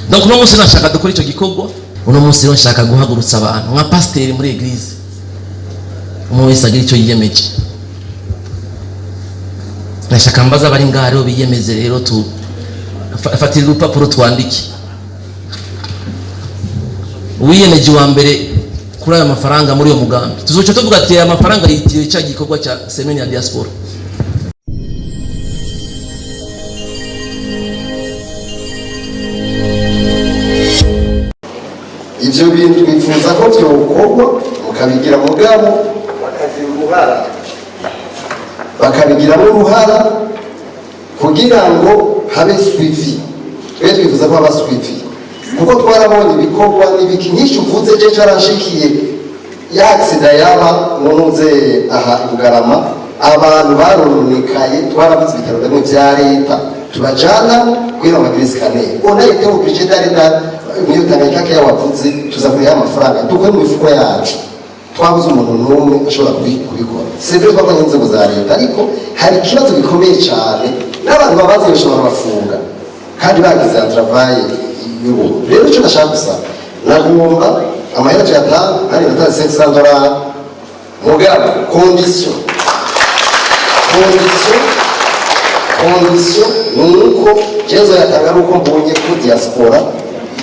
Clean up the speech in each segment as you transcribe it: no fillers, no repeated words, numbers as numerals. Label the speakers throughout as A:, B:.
A: Donc uno munsi nashaka dukora icyo gikorwa. Uno munsi rero nshaka guhagurutsa abantu nka pasiteri muri église, umwe wese agira icyo yiyemeje. Nashaka mbaza abari ngaha rero biyemeze rero, tu fatira urupapuro twandike. Uwiyemeje wa mbere kuri ayo mafaranga muri uyo mugambi, tuzoca tuvuga ati aya mafaranga yitiriwe cya gikorwa cya semaine ya diaspora.
B: Ivyo bintu twifuza ko vyokorwa, mukabigira, mugabo bakagira uruhara, bakabigiramo uruhara kugira ngo habe suivi. Twe twifuza ko haba suivi, kuko twarabonye ibikorwa n'ibiki nk'icyo uvuze. Je caranshikiye, ya accident yaba ntuze aha i Bugarama, abantu barononekaye. Twarabuze ibitaro bimwe vya leta tubajana kugira ngo bagire scanner. On a été obligé d'aller dans muri Tanganyika Care wavuze, tuza kuriha amafaranga dukore mu mifuko yacu. Twabuze umuntu n'umwe ashobora kubikora. C'est vrai, twakoranye n'inzego za leta, ariko hari ikibazo gikomeye cyane n'abantu babazi bashobora bafunga kandi bagize travail y'ubuntu. Rero icyo ndashaka gusaba, nagomba amahera tuyatanga, hari natanze 500 dollars, mugabo condition ni uko jezo yatanga ari uko mbonye ko diaspora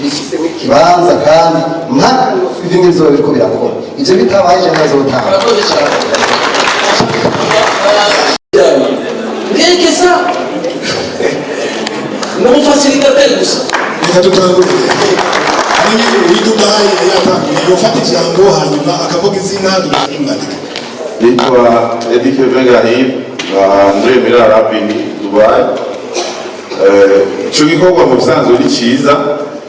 B: ibifisemo ikibanza, kandi mpaka ibindi bizoba biriko birakora. Ivyo bitabaye, je ntazotanga.
A: Murakoze cyane. Rien que ça, ni umufacilitateur gusa.
C: Reka dutangure. Hari uw'i Dubayi yari yatanguye, yofata ijambo hanyuma akavuga izina, tukamwandika.
D: Nitwa Eddie Kevin Gahim, muri Emirats Arabes Unis, Dubai. Ico gikorwa mu bisanzwe ni ciza.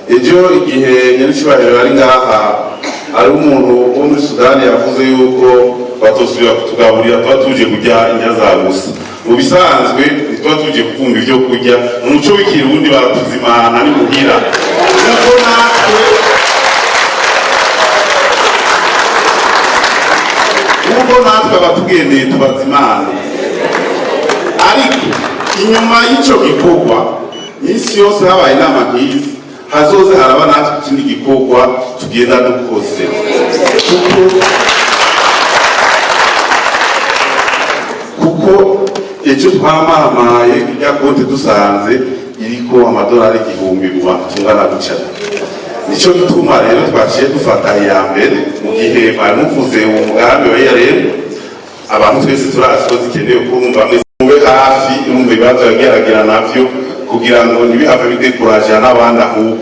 D: Ejo igihe nyarucubahiro ari ngaha, hari umuntu wo muri Sudani yavuze yuko batosubira kutugaburira, tuba tuje kurya indya za gusa. Mu bisanzwe ntituba tuje kuvumba ivyo kurya, mu muco w'Ikirundi baratuzimana ni muhira, nkuko natwe abatugendeye tubazimana. Ariko inyuma y'ico gikorwa, minsi yose habaye inama nk'izi, hazoze haraba natwe ikindi gikorwa tugenda dukoze, kuko ejo twamaramaye irya konti dusanze iriko amadolari 1000 mu bantu tungana gutya. Nico gituma rero twaciye dufata iya mbere mu gihe mwari muvuze uwo mugambi wa IRM. Abantu twese turazi ko zikenewe, kurumva mwese mube hafi, urumva ibibazo yageragira navyo kugira ngo ntibihave bidekuraja n'abandi. Ahubwo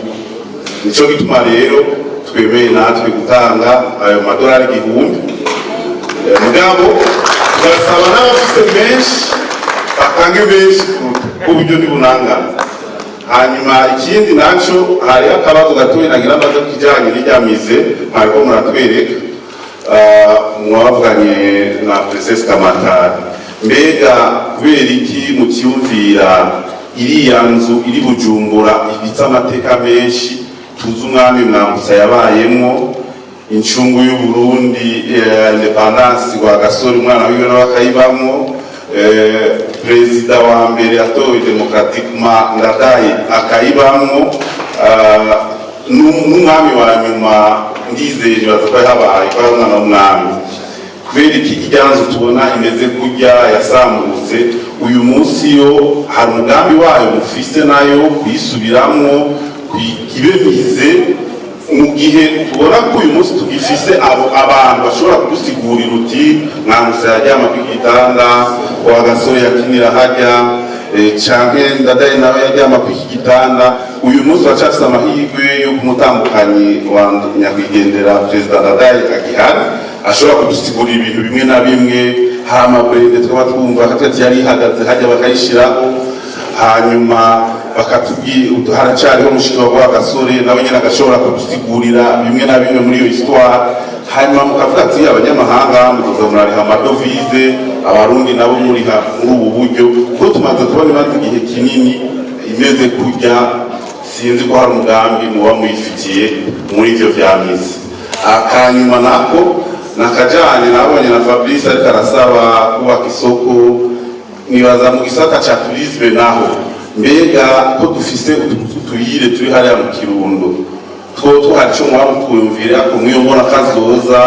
D: nico gituma rero twemeye natwe gutanga ayo madolari 1000. Mugabo tugasaba n'abafise menshi batange menshi ku buryo ntibunangana. Hanyuma ikindi naco, hariho akabazo gatoya nagira mbaze ku kijanye n'irya musée mwariko muratwereka. Mwavuganye na Princesse Kamatari, mbega kubera iki mutiyumvira iriya nzu iri Bujumbura ibitse amateka menshi tuzi, umwami Mwambutsa yabayemwo, incungu y'Uburundi, indépendance wa Gasore, umwana wiwe nawe akayibamwo, perezida wa mbere atowe démocratiquement Ndadaye akayibamwo, n'umwami wa nyuma Ndizeye, nibaza ko yahabaye, ko ari umwana w'umwami? Kubera iki irya nzu tubona imeze kurya yasambutse uyu munsi, yo hari umugambi wayo mufise nayo kuyisubiramwo ibe musée, mu gihe tubona ko uyu munsi tugifise abo abantu bashobora kudusigurira uti Mwambutsa yaryama ku gitanda, wa Gasore yakinira hajya, canke Ndadaye nawe yaryama ku iki gitanda? Uyu munsi bacafise amahirwe y'uko umutambukanyi wa nyakwigendera perezida Ndadaye agihari, ashobora kudusigurira ibintu bimwe na bimwe. Hama burende twaba twumva akatwati yari ihagaze hajya, bakayishiraho, hanyuma bakatubwira haracariho mushiki wa Gasore, nawe nyine agashobora kudusigurira bimwe na bimwe muri iyo histoire. Hanyuma mukavuga ati abanyamahanga muzoza murariha amadovize, Abarundi nabo muriha muri ubu buryo, kuko tumaze kubona imaze igihe kinini imeze kurya. Sinzi ko hari umugambi muba muyifitiye muri ivyo vya musée. Akanyuma nako nakajanye nabonye na Fabrice ariko arasaba kubaka isoko, nibaza mu gisata ca tourisme naho. Mbega ko dufise utuntu tw'utuyire turi hariya mu Kirundo, two hari ico mwaba mutwumvira ko mwiyo mbona kazoza?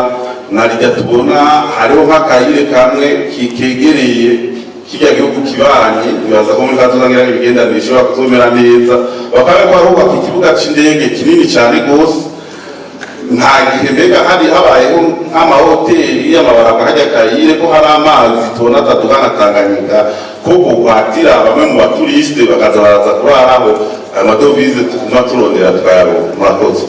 D: Narirya tubona hariho nk'akayire kamwe kegereye kirya gihugu kibanye. Nibaza ko muri kazoza ngira imigenderanire ishobora kuzomera neza, bakaba bariko barubaka ikibuga c'indege kinini cane gose. Nta gihe mbega hari habayeho nk'amahoteli, amabarabara, kajya kayire ko hari amazi tubona ataduka nka Tanganyika, ko kukwatira bamwe mu ba touristes bakaza baraza kuraraho, ayo ma devises tuguma turondera tukayaronka? Murakoze.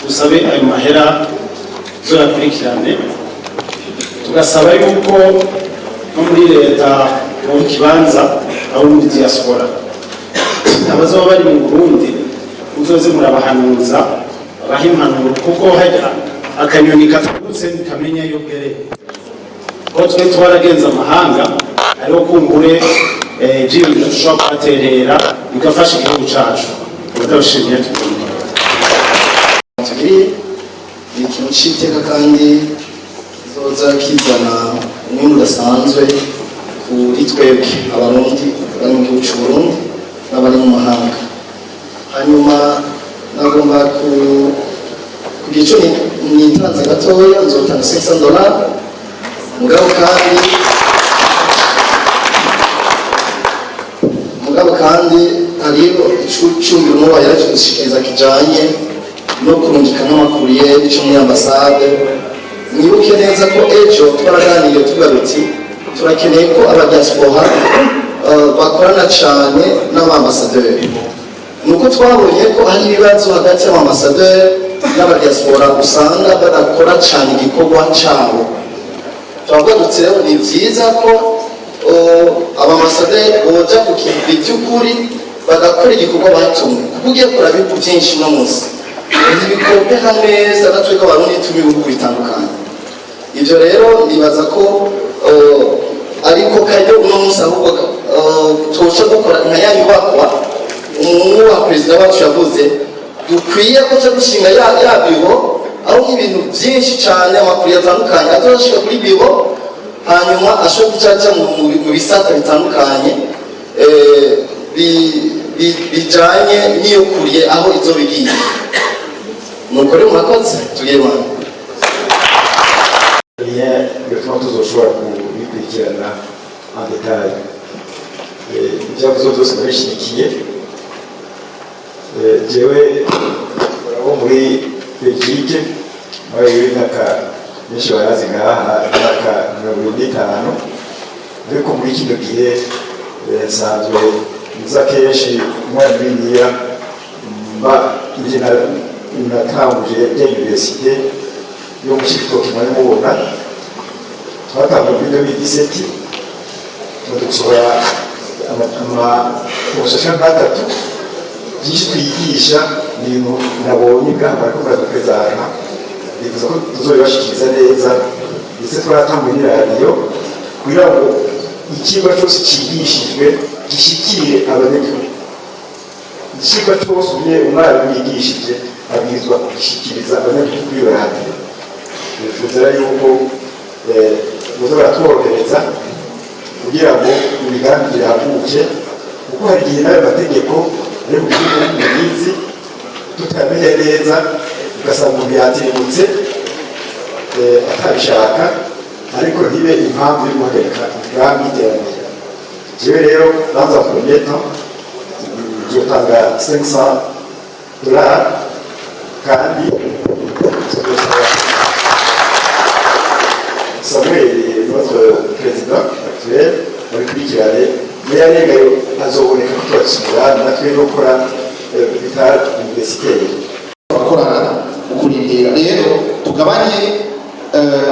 E: Tusabe ayo mahera tuzayakurikirane, tugasaba yuko no muri leta mu kibanza aho muri diaspora abazaba bari mu Burundi muzoze murabahanuza, babaha impanuro, kuko hajya akanyoni katagutse ntikamenya iyo bwereye. Ko twe twaragenze amahanga, hariho kumbure ivyiyumviro dushobora kubaterera bigafasha igihugu cacu. Ndabashimiye, tugomba
B: Tugiriye ni ikintu c'iteka kandi kizoza kizana umwimbu udasanzwe kuri twebwe Abarundi bari mu gihugu c'u Burundi n'abari mu mahanga. Hanyuma nagomba kugira ico nitanze gatoya. Nzotanga $600, mugabo kandi hariho icumbi n'uwo yaraje gushikiriza kijanye no kurungika nk'ama courrier bica muri ambasade. Mwibuke neza ko ejo twaraganiriye tuvuga duti turakeneye ko aba diaspora bakorana cyane n'abambasaderi. Nuko twabonye ko hari ibibazo hagati y'abambasaderi n'aba diaspora, usanga badakora cyane igikorwa cyabo. Turavuga duti rero ni byiza ko abambasaderi boja ku kivi by'ukuri, bagakora igikorwa batumwe, kuko ugiye kuraba ibihugu byinshi uno munsi ntibikopera neza na twebwe Abarundi turi ibihugu bitandukanye. Ibyo rero nibaza ko ariko karyo uno munsi ahubwo tuca dukora nka ya nyubakwa umwubaha perezida wacu yavuze dukwiye ko ca dushinga ya biro, aho nk'ibintu byinshi cyane, amakuru atandukanye azoshika kuri biro, hanyuma ashobora guca aja mu bisata bitandukanye bijanye n'iyo courrier aho izoba igiye. Nuko rero murakoze, tugiye Rwanda.
F: Rien bigatuma tuzoshobora kubikurikirana en détail. Ibyavuze byose ndabishyigikiye. Jewe wo muri Belgique muri imyaka myinshi barazi ngaha, imyaka 75, ariko muri kino gihe nsanzwe nza kenshi umwana w'iniya mba ibyo natanguje ya université yo mu Cibitoke. Mwari mubona twatanguye muri 2017, tumaze gusohora ama conversation nk'atatu. Byinshi twigisha ni ibintu nabonye ngaha bariko baraduprezanta, bifuza ko tuzobibashikiriza neza. Ndetse twaratanguye n'iradiyo kugira ngo ikigo cyose cigishijwe gishikire abanyagihugu. Ikigo cyose uye umwarimu yigishije abwirizwa kugishikiriza abanyagihugu kuri iyo radiyo. Bifuza rero yuko muza baratworohereza kugira ngo imigambi iraguke, kuko hari igihe n'ayo mategeko ari mu gihugu mubizi tutamenye neza, ugasanga umuntu yatirimutse atabishaka, ariko ntibe impamvu yo guhagarika imigambi y'iterambere. Jewe rero dans un premier temps nzotanga $500, kandi tuzosaba Samuel, notre président actuel, abikurikirane. N'ayarengayo azoboneka ko turasubira natwe no gukora hôpital universitaire.
G: Turakorana mu kurindira rero tugabanye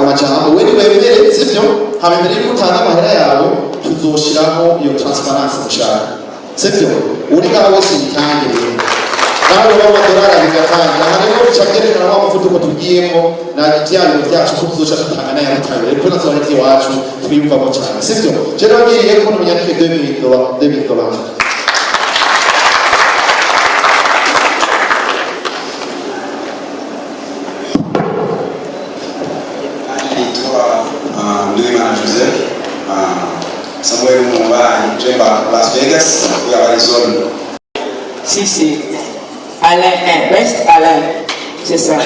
G: amajambo. We niwemere, sivyo? Hama imbere yuko utanga amahera yawe tuzoshiraho iyo transparence mushaka, sivyo? Uri ngaho wese yitange rero, nawe uba amadolari 2 agatanga. Aha rero bica byerekana wa muvuduko tugiyemo na bya bintu byacu, ko tuzoca dutanga n'ayarutayo rero, kuko natwe iwacu twiyumvamo cyane, sivyo? Je nababwiye ko numunyandike $2000, $2000.
H: Nitwa Nduwimana Joseph. Je mba Las Vegas ya Arizona.
I: Si, si. Alain, eh, Best Alain, c'est ça.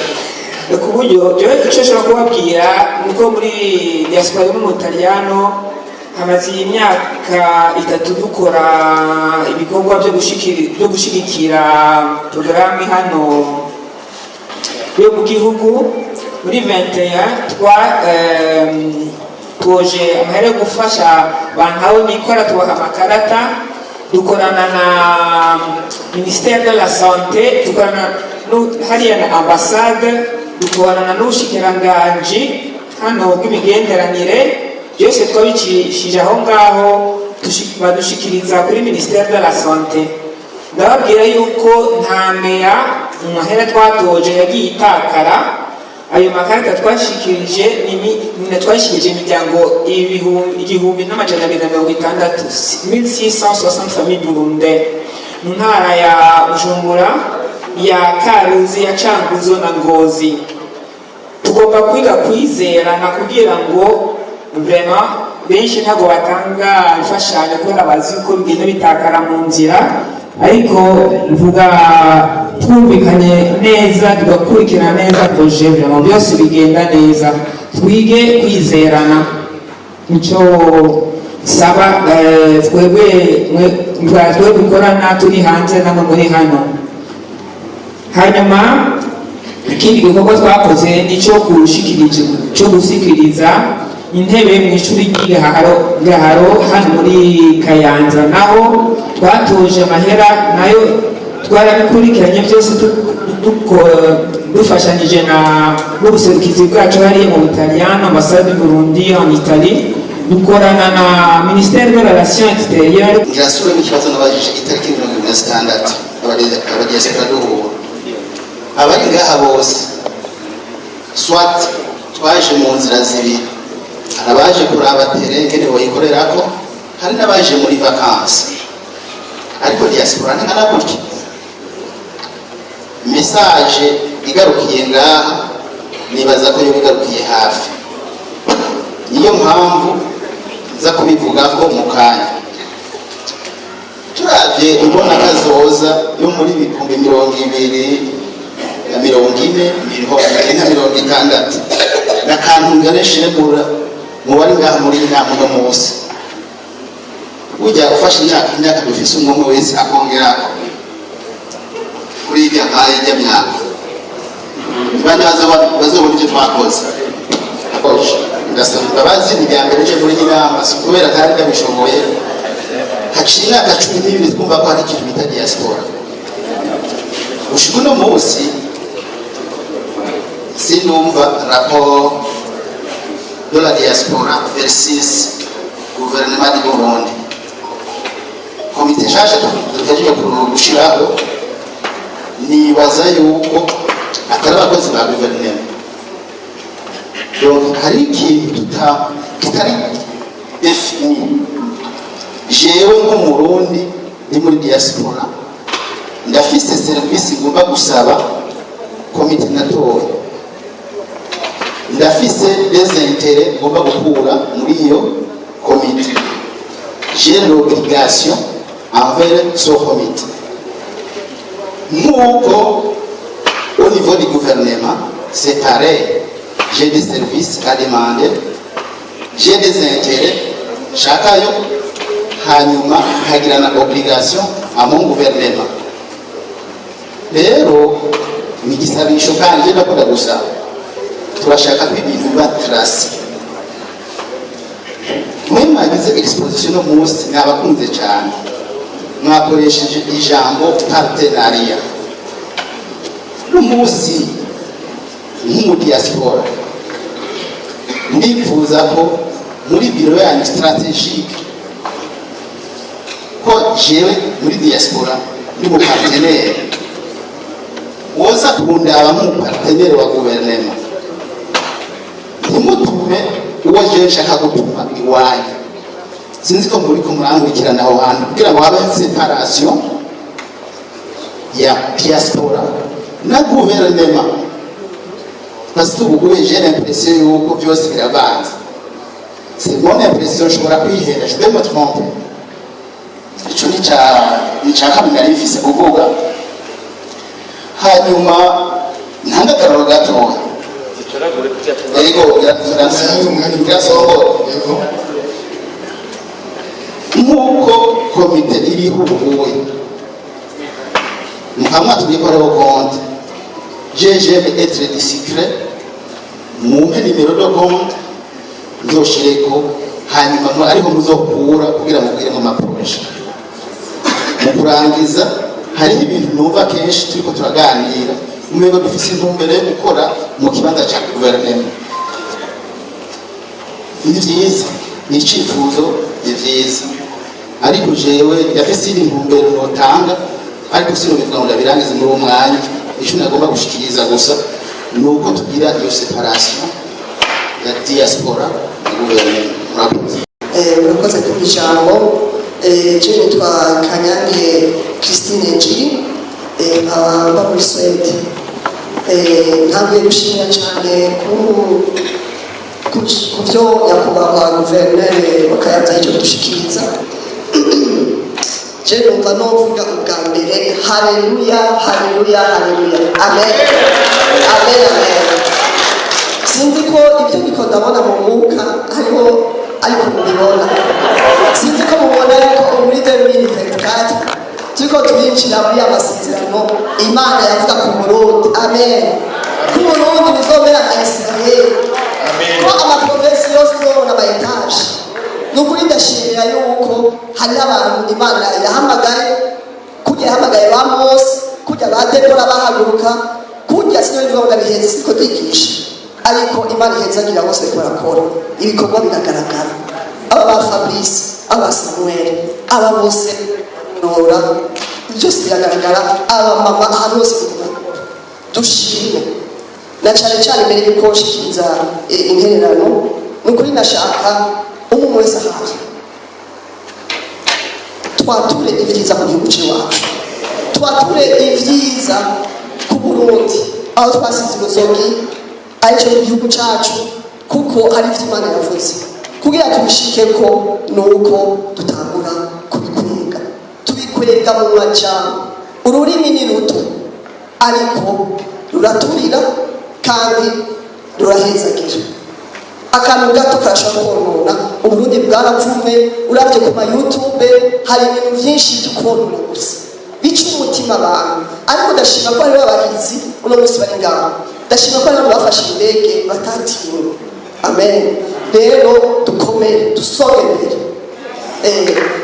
I: Ku buryo jewe icyo nshobora kubabwira ni uko muri diaspora yo mu Butaliyano hamaze imyaka 3 dukora ibikorwa byo gushigikira porogaramu hano yo mu gihugu. Muri 21 twa toje amahera yo gufasha abantu aho nikora, tubaha amakarata, dukorana na ministère de la Santé, dukorana hariya na ambassade, dukorana n'ubushikiranganji hano bw'imigenderanire. Byose twabicishije aho ngaho, badushikiriza kuri ministère de la Santé. Ndababwira yuko nta meya mu mahera twatoje yagiye itakara. Ayo makarita twashikirije twashikirije imiryango 1260, 1660 familles burundais, mu ntara ya Bujumbura, ya Karuzi, ya Cankuzo na Ngozi. Tugomba kwiga kwizerana kugira ngo vraiment benshi ntabwo batanga imfashanyo kubera bazi ko bigenda bitakara mu nzira, ariko mvuga twumvikanye neza, tugakurikirana neza projet, vraiment byose bigenda neza. Twige kwizerana, nicyo saba. Twebwe mvuga twe dukorana turi hanze namwe muri hano. Hanyuma ikindi gikorwa twakoze ni cyo kushikiriza, cyo gusikiriza intebe mu ishuri ry'Igaharo Gaharo hano muri Kayanza. Naho twatoje amahera, nayo twarabikurikiranye byose, dufashanyije na n'ubuserukizi bwacu hariya mu Butaliyano, ambassade du Burundi en Italie, dukorana na ministère de Relations Extérieures.
J: Ngira ikibazo nabajije itariki 26 abadiaspora duhura. Abari ngaha bose, soit twaje mu nzira zibiri: hari abaje kuraba terrain ingene boyikorerako, hari n'abaje muri vacances. Ariko diaspora ni nkana gutya, message igarukiye ngaha, nibaza ko yoba igarukiye hafi. Niyo mpamvu nza kubivugako mu kanya. Turavye imbona kazoza yo muri 2040, 2060, n'akantu ngareshire mu bari ngaha muri iyi nama uno munsi. Burya ufashe imyaka dufise, umwe umwe wese akongerako kuri irya nkayo ijya myaka, bane bazobona ibyo twakoze. Ndasaba imbabazi, ni irya mbere nje muri iyi nama, si kubera ntari ndabishoboye. Haciye imyaka 12 twumva ko hari ikintu bita diaspora. Gushika uno munsi sinumva rapport de la diaspora versus gouvernement du Burundi. Komite nshasha duhejeje gushiraho, nibaza yuko atari abakozi ba guverinoma. Donc hari ikintu kitari défini. Jewe nk'Umurundi ndi muri diaspora, ndafise serivisi ngomba gusaba komite natoye, ndafise des intérêts ngomba gukura muri iyo komite, j'ai l'obligation envers ce comité. Nk'uko au niveau du gouvernement, c'est pareil, j'ai des services à demander, j'ai des intérêts nshakayo, hanyuma nkagira na obligation à mon gouvernement. Rero ni igisabisho kandi ndakunda gusaba: turashaka ko ibintu biba tracé. Mwe mwagize exposition no munsi, mwabakunze cyane, mwakoresheje ijambo partenariat. N'umunsi nk'umudiaspora ndifuza ko muri bureau yanyu stratégique, ko jewe muri diaspora ndi mu partenaire, woza kundaba nk'umupartenaire wa guverinoma, ntimutume uwo jewe nshaka gutuma iwanyu. Sinzi ko muri ko murankurikirana aho hantu, kugira ngo habe séparation ya diaspora na guverinoma, parce que ubu j'ai l'impression yuko byose biravanze. C'est mon impression, nshobora kwihenda, je vais me tromper. Ni ca kabiri nari mfise kuvuga. Hanyuma ntanga akarorero gatoya. Yego, birasongora nk'uko komite iriho ubuye mukaba mwatubwiye ko hariho compte. J'aime être discret, mumpe numéro de compte nzoshireko, hanyuma ariho muzokura kugira mubwire mu maprojets. Mu kurangiza, hariho ibintu numva kenshi turiko turaganira, umengo dufise intumbero yo gukora mu kibanza ca guverinoma. Ni vyiza, ni icifuzo, ni vyiza, ariko jewe ndafise indi ntumbero notanga, ariko sinobivuga ngo ndabirangize muri uwo mwanya. Ico nagomba gushikiriza gusa ni uko tugira iyo séparation ya diaspora na guverinoma. Murakoze.
K: Murakoze kumpa ijambo. Je nitwa Kanyange Christine Njiri, nkaba mba muri Suède. Ntabwiye gushimira cyane ku byo nyakubahwa guverineri wa Kayanza yaje kudushikiriza. Je numva novuga ubwa mbere: haleluya, haleluya, haleluya, amen, amen, amen. Sinzi ko ibyo ndiko ndabona mu mwuka hariho, ariko mubibona. Sinzi ko mubona yuko muri 2024 turiko turinjira muri ya masezerano Imana yavuga ku Burundi. Amen. Ku Burundi buzomera nka Isirayeli, ko amaprovinces yose tuzobona ama étages. Ni ukuri ndashimira yuko hariho abantu Imana yahamagaye, kurya yahamagaye ba Mose, kurya ba Debora bahaguruka, kurya sinyo bivuga ngo ndabiheze, siko ndigisha, ariko Imana ihezagira bose bariko barakora ibikorwa biragaragara. Aba ba Fabrice, aba Samuel, aba bose nora, byose biragaragara. Aba mama ahantu hose bariko barakora, dushime. Na cyane cyane mbere yuko nshikiriza intererano, ni ukuri nashaka umwe wese ahari twature ibyiza ku gihugu cy'iwacu, twature ibyiza ku Burundi aho twasize uruzogi, aricyo mu gihugu cyacu, kuko hari ibyo Imana yavuze. Kugira tubishike ko ni uko dutangura kubikwega, tubikwega mu majambo. Ururimi ni ruto ariko ruraturira kandi rurahezagira. Akantu gato karashobora konona. Uburundi bwarapfumwe. Uravye ku ma YouTube hari ibintu vyinshi vyo konona gusa, bica umutima abantu. Ariko ndashima ko hariho abahizi uno munsi bari ngaho. Ndashima ko hariho abantu bafashe indege batatinye. Amen. Rero dukomere, dusonge imbere.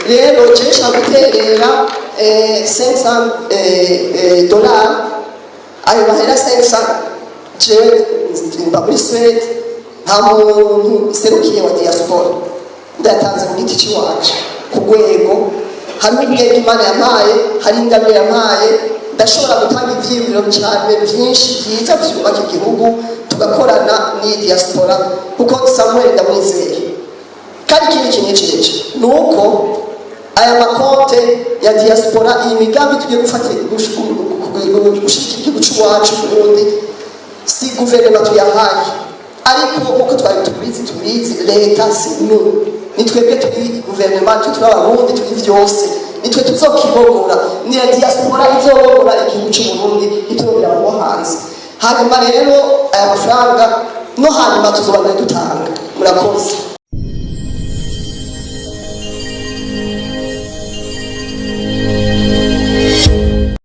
K: Rero je nshaka guterera 500 dollars. Ayo mahera 500, jewe mba muri Suède, nta muntu serukiye wa diaspora, ndayatanze ku giti cy'iwacu. Ku rwego hariho ubwenge Imana yampaye, hari ingabire yampaye, ndashobora gutanga ivyiyumviro cyane byinshi byiza byubaka igihugu, tugakorana n'iyi diaspora, kuko Samuel ndamwizeye. Kandi ikindi kinejeje ni uko aya makonte ya diaspora, iyi migambi tugiye gufata gushigikira igihugu cy'iwacu Burundi, si guverinoma tuyahaye, ariko nkuko twari tubizi, leta si nous, ni twebwe turi guverinoma, twe turi Abarundi, turi vyose, nitwe tuzokibogora. Ni ya diaspora izobogora igihugu cy'Uburundi, ntituzobwira abantu bo hanze. Hanyuma rero aya mafaranga no hanyuma tuzobandanya dutanga. Murakoze.